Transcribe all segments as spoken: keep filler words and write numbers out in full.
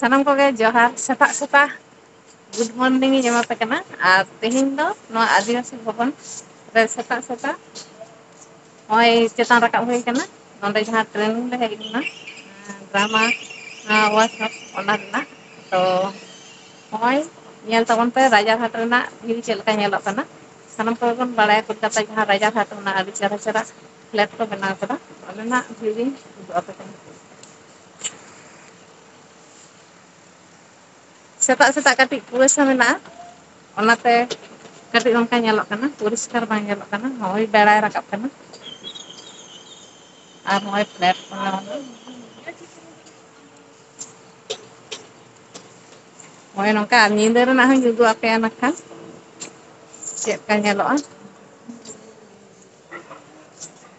ᱥᱟᱱᱟᱢ ᱠᱚᱜᱮ ᱡᱚᱦᱟᱨ, ᱥᱮᱛᱟᱜ ᱥᱮᱛᱟᱜ ᱜᱩᱰ ᱢᱚᱨᱱᱤᱝ ᱤᱧ ᱮᱢᱟ ᱯᱮ ᱠᱟᱱᱟ᱾ ᱟᱨ ᱛᱮᱦᱮᱧ ᱫᱚ ᱱᱚᱣᱟ ᱟᱹᱫᱤᱵᱟᱹᱥᱤ ᱵᱷᱚᱵᱚᱱ ᱨᱮ ᱥᱮᱛᱟᱜ ᱥᱮᱛᱟᱜ ᱱᱚᱜᱼᱚᱭ ᱪᱮᱛᱟᱱ ᱨᱟᱠᱟᱵ ᱦᱩᱭ ᱠᱟᱱᱟ᱾ ᱱᱚᱰᱮ ᱡᱟᱦᱟᱸ ᱴᱨᱮᱱᱤᱝ ᱞᱮ ᱦᱮᱡ ᱞᱮᱱᱟ, ᱰᱨᱟᱢᱟ ᱣᱟᱨᱠᱥᱚᱯ, ᱚᱱᱟ ᱨᱮᱱᱟᱜ᱾ ᱛᱚ ᱱᱚᱜᱼᱚᱭ ᱧᱮᱞ ᱛᱟᱵᱚᱱ ᱯᱮ ᱨᱟᱡᱟᱨᱦᱟᱴ ᱨᱮᱱᱟᱜ ᱵᱷᱤᱣ ᱪᱮᱫ ᱞᱮᱠᱟ ᱧᱮᱞᱚᱜ ᱠᱟᱱᱟ᱾ ᱥᱟᱱᱟᱢ ᱠᱚᱜᱮ ᱵᱚᱱ ᱵᱟᱲᱟᱭᱟ ᱠᱳᱞᱠᱟᱛᱟ ᱡᱟᱦᱟᱸ ᱨᱟᱡᱟᱨᱦᱟᱴ ᱨᱮᱱᱟᱜ ᱟᱹᱰᱤ ᱪᱮᱦᱨᱟ ᱪᱮᱦᱨᱟ ᱯᱷᱞᱮᱴ ᱠᱚ ᱵᱮᱱᱟᱣ ᱠᱟᱫᱟ, ᱚᱸᱰᱮᱱᱟᱜ ᱵᱷᱤᱣ ᱤᱧ ᱩᱫᱩᱜ ᱟᱯᱮ ᱠᱟᱱᱟ᱾ ᱥᱮᱛᱟᱜ ᱥᱮᱛᱟᱜ ᱠᱟᱹᱴᱤᱡ ᱠᱩᱣᱟᱹᱥᱟ ᱢᱮᱱᱟᱜᱼᱟ, ᱚᱱᱟᱛᱮ ᱠᱟᱹᱴᱤᱡ ᱚᱱᱠᱟ ᱧᱮᱞᱚᱜ ᱠᱟᱱᱟ, ᱯᱚᱨᱤᱥᱠᱟᱨ ᱵᱟᱝ ᱧᱮᱞᱚᱜ ᱠᱟᱱᱟ᱾ ᱱᱚᱜᱼᱚᱭ ᱵᱮᱲᱟᱭ ᱨᱟᱠᱟᱵ ᱠᱟᱱᱟ ᱟᱨ ᱱᱚᱜᱼᱚᱭ ᱯᱷᱞᱮᱴ ᱠᱚ ᱱᱚᱜᱼᱚᱭ ᱱᱚᱝᱠᱟ᱾ ᱟᱨ ᱧᱤᱫᱟᱹ ᱨᱮᱱᱟᱜ ᱦᱚᱸᱧ ᱩᱫᱩᱜ ᱟᱯᱮᱭᱟ ᱱᱟᱠᱷᱟᱱ ᱪᱮᱫ ᱞᱮᱠᱟ ᱧᱮᱞᱚᱜᱼᱟ᱾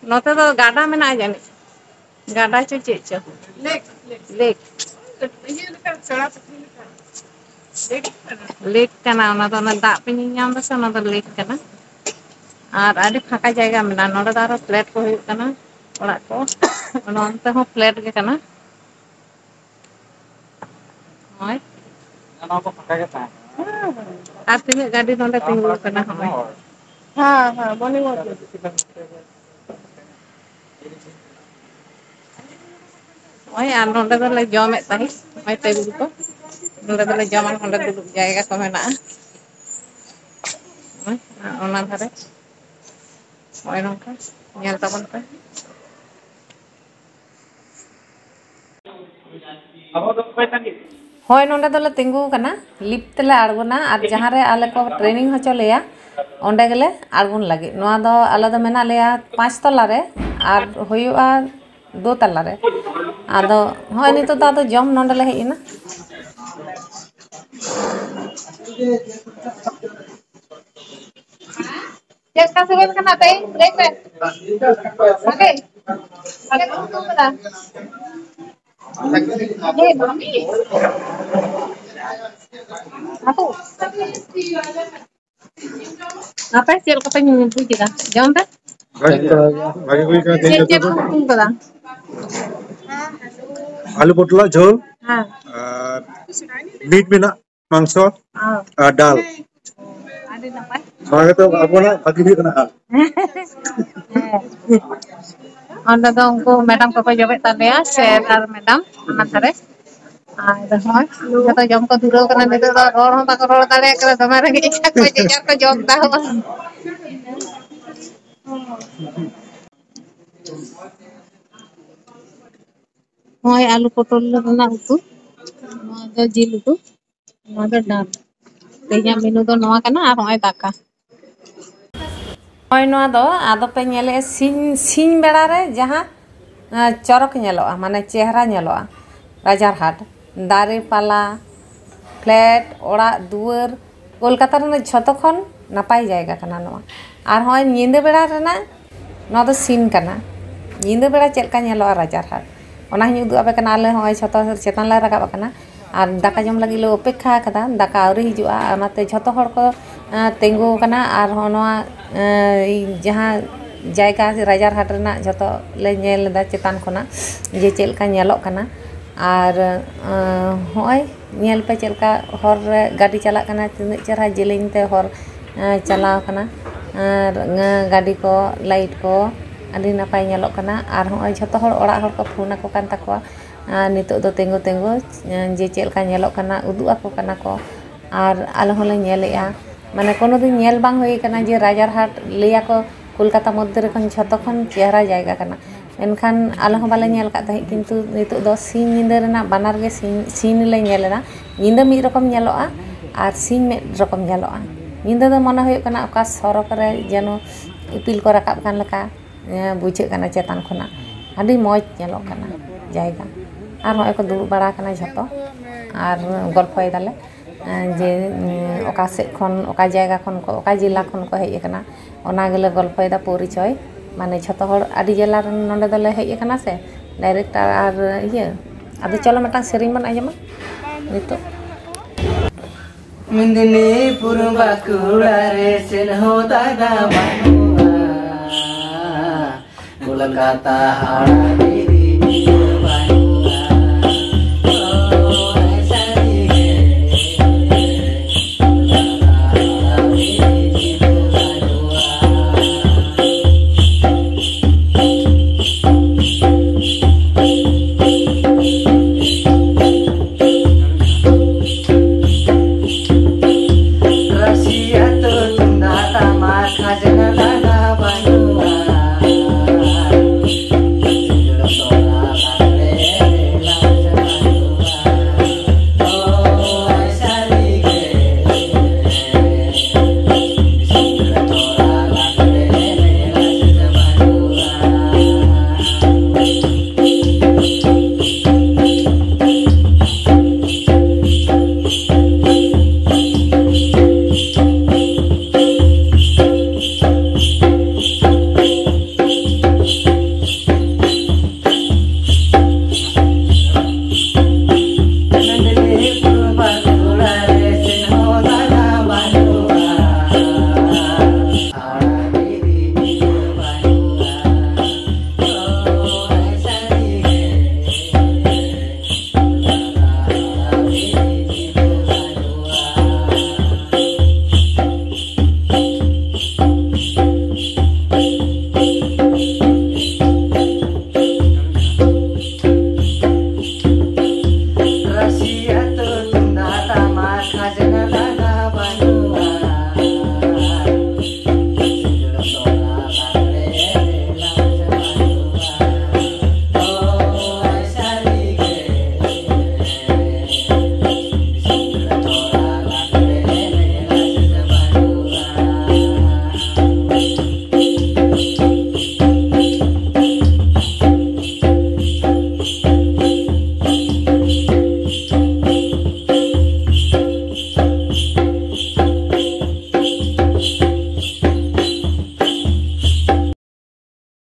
ᱱᱚᱛᱮ ᱫᱚ ᱜᱟᱰᱟ ᱢᱮᱱᱟᱜᱼᱟ ᱡᱟᱹᱱᱤᱡ, ᱜᱟᱰᱟ ᱪᱚ ᱪᱮᱫ ᱪᱚ, ᱞᱮᱠ᱾ ᱞᱮᱠ ᱠᱟᱱᱟ ᱚᱱᱟ ᱫᱚ, ᱚᱱᱟ ᱫᱟᱜ ᱯᱮ ᱧᱮᱞ ᱧᱟᱢ ᱫᱟ ᱥᱮ, ᱚᱱᱟ ᱫᱚ ᱞᱮᱠ ᱠᱟᱱᱟ᱾ ᱟᱨ ᱟᱹᱰᱤ ᱯᱷᱟᱸᱠᱟ ᱡᱟᱭᱜᱟ ᱢᱮᱱᱟᱜᱼᱟ᱾ ᱱᱚᱰᱮ ᱫᱚ ᱟᱨᱚ ᱯᱷᱞᱮᱴ ᱠᱚ ᱦᱩᱭᱩᱜ ᱠᱟᱱᱟ, ᱚᱲᱟᱜ ᱠᱚ᱾ ᱱᱚᱱᱛᱮ ᱦᱚᱸ ᱯᱷᱞᱮᱴ ᱜᱮ ᱠᱟᱱᱟ᱾ ᱦᱳᱭ᱾ ᱟᱨ ᱛᱤᱱᱟᱹᱜ ᱜᱟᱹᱰᱤ ᱱᱚᱰᱮ ᱛᱤᱸᱜᱩ ᱟᱠᱟᱱᱟ, ᱦᱚᱸᱜᱼᱚᱭ᱾ ᱦᱮᱸ, ᱦᱮᱸ, ᱵᱚᱱᱤ ᱢᱚᱛᱤ᱾ ᱱᱚᱜᱼᱚᱭ, ᱟᱨ ᱱᱚᱰᱮ ᱫᱚᱞᱮ ᱡᱚᱢᱮᱫ ᱛᱟᱦᱮᱸᱫ, ᱱᱚᱜᱼᱚᱭ ᱴᱮᱵᱤᱞ ᱠᱚ, ᱱᱚᱰᱮ ᱫᱚᱞᱮ ᱡᱚᱢᱟ, ᱱᱚᱰᱮ ᱫᱩᱲᱩᱵ ᱡᱟᱭᱜᱟ ᱠᱚ ᱢᱮᱱᱟᱜᱼᱟ᱾ ᱱᱚᱜᱼᱚᱭ, ᱟᱨ ᱚᱱᱟ ᱫᱷᱟᱨᱮ ᱱᱚᱜᱼᱚᱭ ᱱᱚᱝᱠᱟ, ᱧᱮᱞ ᱛᱟᱵᱚᱱ ᱯᱮ᱾ ᱦᱳᱭ, ᱱᱚᱰᱮ ᱫᱚᱞᱮ ᱛᱤᱸᱜᱩ ᱟᱠᱟᱱᱟ, ᱞᱤᱯᱷᱴ ᱛᱮᱞᱮ ᱟᱬᱜᱚᱱᱟ ᱟᱨ ᱡᱟᱦᱟᱸ ᱨᱮ ᱟᱞᱮ ᱠᱚ ᱴᱨᱮᱱᱤᱝ ᱦᱚᱪᱚ ᱞᱮᱭᱟ, ᱚᱸᱰᱮ ᱜᱮᱞᱮ ᱟᱬᱜᱚᱱ ᱞᱟᱹᱜᱤᱫ᱾ ᱱᱚᱣᱟ ᱫᱚ ᱟᱞᱮ ᱫᱚ ᱢᱮᱱᱟᱜ ᱞᱮᱭᱟ ᱯᱟᱸᱪ ᱛᱟᱞᱟ ᱨᱮ ᱟᱨ ᱦᱩᱭᱩᱜᱼᱟ ᱫᱩ ᱛᱟᱞᱟ ᱨᱮ᱾ ᱟᱫᱚ ᱦᱚᱸᱜᱼᱚᱭ ᱱᱤᱛᱚᱜ ᱫᱚ ᱟᱫᱚ ᱡᱚᱢ ᱱᱚᱰᱮ ᱞᱮ ᱦᱮᱡ ᱮᱱᱟ᱾ ᱪᱮᱫ ᱞᱮᱠᱟ ᱥᱤᱵᱤᱞ ᱠᱟᱱᱟ ᱛᱮᱦᱮᱧ? ᱞᱟᱹᱭ ᱯᱮ᱾ ᱵᱷᱟᱜᱮ? ᱵᱷᱟᱜᱮ ᱠᱚ ᱩᱛᱩ ᱠᱟᱫᱟ? ᱦᱮᱸ, ᱢᱟᱢᱤ᱾ ᱦᱟᱹᱠᱩ? ᱟᱯᱮ ᱪᱮᱫ ᱞᱮᱠᱟ ᱯᱮ ᱧᱩ ᱵᱩᱡ ᱠᱮᱫᱟ? ᱡᱚᱢ ᱯᱮ᱾ ᱵᱷᱟᱜᱮ ᱠᱚ, ᱵᱷᱟᱜᱮ ᱦᱩᱭ ᱠᱟᱱᱟ ᱛᱮᱦᱮᱧ ᱪᱮᱫ, ᱫᱚ ᱪᱮᱫ ᱛᱚ᱾ ᱠᱚ ᱩᱛᱩ ᱠᱟᱫᱟ? ᱟᱞᱩ ᱯᱚᱴᱚᱞ ᱟᱜ ᱡᱷᱳᱞ᱾ ᱦᱮᱸ᱾ ᱟᱨ ᱢᱤᱴ ᱢᱮᱱᱟᱜ, ᱢᱟᱝᱥᱚ ᱦᱮᱸ᱾ ᱟᱨ ᱰᱟᱞ᱾ ᱟᱹᱰᱤ ᱱᱟᱯᱟᱭ᱾ ᱱᱚᱣᱟ ᱜᱮᱛᱚ ᱟᱵᱚᱱᱟᱜ ᱵᱷᱟᱹᱜᱤ ᱦᱩᱭᱩᱜ ᱠᱟᱱᱟ ᱦᱟᱸᱜ᱾ ᱦᱮᱸ᱾ ᱚᱸᱰᱮ ᱫᱚ ᱩᱱᱠᱩ ᱢᱮᱰᱟᱢ ᱠᱚᱠᱚ ᱡᱚᱢᱮᱫ ᱛᱟᱞᱮᱭᱟ, ᱥᱮᱨ ᱟᱨ ᱢᱮᱰᱟᱢ ᱚᱱᱟ ᱫᱷᱟᱨᱮ᱾ ᱟᱨ ᱦᱚᱸᱜᱼᱚᱭ ᱡᱚᱛᱚ ᱡᱚᱢ ᱠᱚ ᱫᱷᱩᱨᱟᱹᱣ ᱠᱟᱱᱟ, ᱱᱤᱛᱚᱜ ᱫᱚ ᱨᱚᱲ ᱦᱚᱸ ᱵᱟᱠᱚ ᱨᱚᱲ ᱫᱟᱲᱮᱭᱟᱜ ᱠᱟᱱᱟ, ᱫᱚᱢᱮ ᱨᱮᱸᱜᱮᱡ ᱟᱠᱟᱫ ᱠᱚᱣᱟ, ᱡᱮ ᱡᱟᱨ ᱠᱚ ᱡᱚᱢ ᱫᱟ᱾ ᱦᱚᱸᱜᱼᱚᱭ ᱟᱹᱞᱩ ᱯᱚᱴᱚᱞ ᱨᱮᱱᱟᱜ ᱩᱛᱩ, ᱱᱚᱣᱟ ᱫᱚ ᱡᱤᱞ ᱩᱛᱩ, ᱱᱚᱣᱟ ᱫᱚ ᱰᱟᱞ᱾ ᱛᱮᱦᱮᱧᱟᱜ ᱢᱮᱱᱩ ᱫᱚ ᱱᱚᱣᱟ ᱠᱟᱱᱟ, ᱟᱨ ᱦᱚᱸᱜᱼᱚᱭ ᱫᱟᱠᱟ᱾ ᱦᱳᱭ, ᱱᱚᱣᱟ ᱫᱚ ᱟᱫᱚ ᱯᱮ ᱧᱮᱞᱮᱫᱼᱟ, ᱥᱤᱧ, ᱥᱤᱧ ᱵᱮᱲᱟ ᱨᱮ ᱡᱟᱦᱟᱸ, ᱟᱸ, ᱪᱚᱨᱚᱠ ᱧᱮᱞᱚᱜᱼᱟ, ᱢᱟᱱᱮ ᱪᱮᱦᱨᱟ ᱧᱮᱞᱚᱜᱼᱟ ᱨᱟᱡᱟᱨᱦᱟᱴ, ᱫᱟᱨᱮ ᱯᱟᱞᱟ, ᱯᱷᱞᱮᱴ, ᱚᱲᱟᱜ ᱫᱩᱣᱟᱹᱨ, ᱠᱳᱞᱠᱟᱛᱟ ᱨᱮᱱᱟᱜ ᱡᱷᱚᱛᱚ ᱠᱷᱚᱱ ᱱᱟᱯᱟᱭ ᱡᱟᱭᱜᱟ ᱠᱟᱱᱟ ᱱᱚᱣᱟ᱾ ᱟᱨ ᱦᱚᱸᱜᱼᱚᱭ ᱧᱤᱫᱟᱹ ᱵᱮᱲᱟ ᱨᱮᱱᱟᱜ, ᱱᱚᱣᱟ ᱫᱚ ᱥᱤᱱ ᱠᱟᱱᱟ, ᱧᱤᱫᱟᱹ ᱵᱮᱲᱟ ᱪᱮᱫ ᱞᱮᱠᱟ ᱧᱮᱞᱚᱜᱼᱟ ᱨᱟᱡᱟᱨᱦᱟᱴ, ᱚᱱᱟ ᱦᱚᱸᱧ ᱩᱫᱩᱜ ᱟᱯᱮ ᱠᱟᱱᱟ᱾ ᱟᱞᱮ ᱦᱚᱸᱜᱼᱚᱭ ᱡᱷᱚᱛᱚ ᱪᱮᱛᱟᱱ ᱞᱮ ᱨᱟᱠᱟᱵ ᱟᱠᱟᱱᱟ, ᱟᱨ ᱫᱟᱠᱟ ᱡᱚᱢ ᱞᱟᱹᱜᱤᱫ ᱞᱮ ᱚᱯᱮᱠᱠᱷᱟ ᱟᱠᱟᱫᱟ, ᱫᱟᱠᱟ ᱟᱹᱣᱨᱤ ᱦᱤᱡᱩᱜᱼᱟ᱾ ᱚᱱᱟᱛᱮ ᱡᱷᱚᱛᱚ ᱦᱚᱲ ᱠᱚ, ᱮᱸ, ᱛᱤᱸᱜᱩ ᱟᱠᱟᱱᱟ᱾ ᱟᱨ ᱦᱚᱸ ᱱᱚᱣᱟ, ᱮᱸ, ᱡᱟᱦᱟᱸ ᱡᱟᱭᱜᱟ ᱨᱟᱡᱟᱨᱦᱟᱴ ᱨᱮᱱᱟᱜ ᱡᱷᱚᱛᱚ ᱞᱮ ᱧᱮᱞ ᱮᱫᱟ ᱪᱮᱛᱟᱱ ᱠᱷᱚᱱᱟᱜ, ᱡᱮ ᱪᱮᱫ ᱞᱮᱠᱟ ᱧᱮᱞᱚᱜ ᱠᱟᱱᱟ᱾ ᱟᱨ, ᱮᱸ, ᱦᱚᱸᱜᱼᱚᱭ ᱧᱮᱞ ᱯᱮ ᱪᱮᱫ ᱞᱮᱠᱟ ᱦᱚᱨ ᱨᱮ ᱜᱟᱹᱰᱤ ᱪᱟᱞᱟᱜ ᱠᱟᱱᱟ, ᱛᱤᱱᱟᱹᱜ ᱪᱮᱦᱨᱟ ᱡᱮᱞᱮᱧ ᱛᱮ ᱦᱚᱨ, ᱮᱸ, ᱪᱟᱞᱟᱣ ᱠᱟᱱᱟ᱾ ᱟᱨ ᱜᱟᱹᱰᱤ ᱠᱚ, ᱞᱟᱭᱤᱴ ᱠᱚ ᱟᱹᱰᱤ ᱱᱟᱯᱟᱭ ᱧᱮᱞᱚᱜ ᱠᱟᱱᱟ᱾ ᱟᱨ ᱦᱚᱸᱜᱼᱚᱭ ᱡᱷᱚᱛᱚ ᱦᱚᱲ ᱚᱲᱟᱜ ᱦᱚᱲ ᱠᱚ ᱯᱷᱳᱱ ᱟᱠᱚ ᱠᱟᱱ ᱛᱟᱠᱚᱣᱟ᱾ ᱟᱨ ᱱᱤᱛᱚᱜ ᱫᱚ ᱛᱤᱸᱜᱩ ᱛᱤᱸᱜᱩ, ᱮᱸ, ᱡᱮ ᱪᱮᱫ ᱞᱮᱠᱟ ᱧᱮᱞᱚᱜ ᱠᱟᱱᱟ, ᱩᱫᱩᱜ ᱟᱠᱚ ᱠᱟᱱᱟ ᱠᱚ᱾ ᱟᱨ ᱟᱞᱮ ᱦᱚᱸᱞᱮ ᱧᱮᱞᱮᱜᱼᱟ, ᱢᱟᱱᱮ ᱠᱳᱱᱳ ᱫᱤᱱ ᱧᱮᱞ ᱵᱟᱝ ᱦᱩᱭ ᱠᱟᱱᱟ ᱡᱮ ᱨᱟᱡᱟᱨᱦᱟᱴ, ᱞᱟᱹᱭᱟᱠᱚ ᱠᱳᱞᱠᱟᱛᱟ ᱢᱚᱫᱽᱫᱷᱮ ᱨᱮ ᱠᱷᱚᱱ ᱡᱷᱚᱛᱚ ᱠᱷᱚᱱ ᱪᱮᱦᱨᱟ ᱡᱟᱭᱜᱟ ᱠᱟᱱᱟ, ᱢᱮᱱᱠᱷᱟᱱ ᱟᱞᱮ ᱦᱚᱸ ᱵᱟᱞᱮ ᱧᱮᱞ ᱟᱠᱟᱫ ᱛᱟᱦᱮᱸᱫ᱾ ᱠᱤᱱᱛᱩ ᱱᱤᱛᱚᱜ ᱫᱚ ᱥᱤᱧ ᱧᱤᱫᱟᱹ ᱨᱮᱱᱟᱜ ᱵᱟᱱᱟᱨ ᱜᱮ ᱥᱤᱧ, ᱥᱤᱱ ᱞᱮ ᱧᱮᱞ ᱮᱫᱟ᱾ ᱧᱤᱫᱟᱹ ᱢᱤᱫ ᱨᱚᱠᱚᱢ ᱧᱮᱞᱚᱜᱼᱟ ᱟᱨ ᱥᱤᱧ ᱢᱤᱫ ᱨᱚᱠᱚᱢ ᱧᱮᱞᱚᱜᱼᱟ᱾ ᱧᱤᱫᱟᱹ ᱫᱚ ᱢᱚᱱᱮ ᱦᱩᱭᱩᱜ ᱠᱟᱱᱟ ᱚᱠᱟ ᱥᱚᱨᱚᱜᱽ ᱨᱮ ᱡᱮᱱᱚ ᱤᱯᱤᱞ ᱠᱚ ᱨᱟᱠᱟᱵ ᱠᱟᱱ ᱞᱮᱠᱟ, ᱮᱸ, ᱵᱩᱡᱷᱟᱹᱜ ᱠᱟᱱᱟ ᱪᱮᱛᱟᱱ ᱠᱷᱚᱱᱟᱜ᱾ ᱟᱹᱰᱤ ᱢᱚᱡᱽ ᱧᱮᱞᱚᱜ ᱠᱟᱱᱟ ᱡᱟᱭᱜᱟ᱾ ᱟᱨ ᱦᱚᱸᱜᱼᱚᱭ ᱠᱚ ᱫᱩᱲᱩᱵ ᱵᱟᱲᱟ ᱟᱠᱟᱱᱟ ᱡᱷᱚᱛᱚ, ᱟᱨ ᱜᱚᱞᱯᱷᱚᱭ ᱫᱟᱞᱮ, ᱮᱸ, ᱡᱮ, ᱩᱸ, ᱚᱠᱟ ᱥᱮᱫ ᱠᱷᱚᱱ, ᱚᱠᱟ ᱡᱟᱭᱜᱟ ᱠᱷᱚᱱ ᱠᱚ, ᱚᱠᱟ ᱡᱮᱞᱟ ᱠᱷᱚᱱ ᱠᱚ ᱦᱮᱡ ᱟᱠᱟᱱᱟ, ᱚᱱᱟ ᱜᱮᱞᱮ ᱜᱚᱞᱯᱷᱚᱭᱮᱫᱟ, ᱯᱚᱨᱤᱪᱚᱭ᱾ ᱢᱟᱱᱮ ᱡᱷᱚᱛᱚ ᱦᱚᱲ ᱟᱹᱰᱤ ᱡᱮᱞᱟ ᱨᱮᱱ ᱱᱚᱸᱰᱮ ᱫᱚᱞᱮ ᱦᱮᱡ ᱟᱠᱟᱱᱟ ᱥᱮ, ᱰᱟᱭᱨᱮᱠᱴ᱾ ᱟᱨ ᱤᱭᱟᱹ, ᱟᱫᱚ ᱪᱚᱞᱚ ᱢᱤᱫᱴᱟᱝ ᱥᱮᱨᱮᱧ ᱵᱚᱱ ᱟᱸᱡᱚᱢᱟ ᱱᱤᱛᱚᱜ᱾ ᱢᱮᱫᱽᱱᱤᱯᱩᱨ ᱵᱟᱸᱠᱩᱲᱟ ᱨᱮ ᱪᱮᱫ ᱦᱚᱸ ᱫᱟᱜᱟ ᱵᱟᱹᱱᱩᱜᱼᱟ, ᱠᱳᱞᱠᱟᱛᱟ ᱦᱟᱣᱲᱟ ᱨᱮ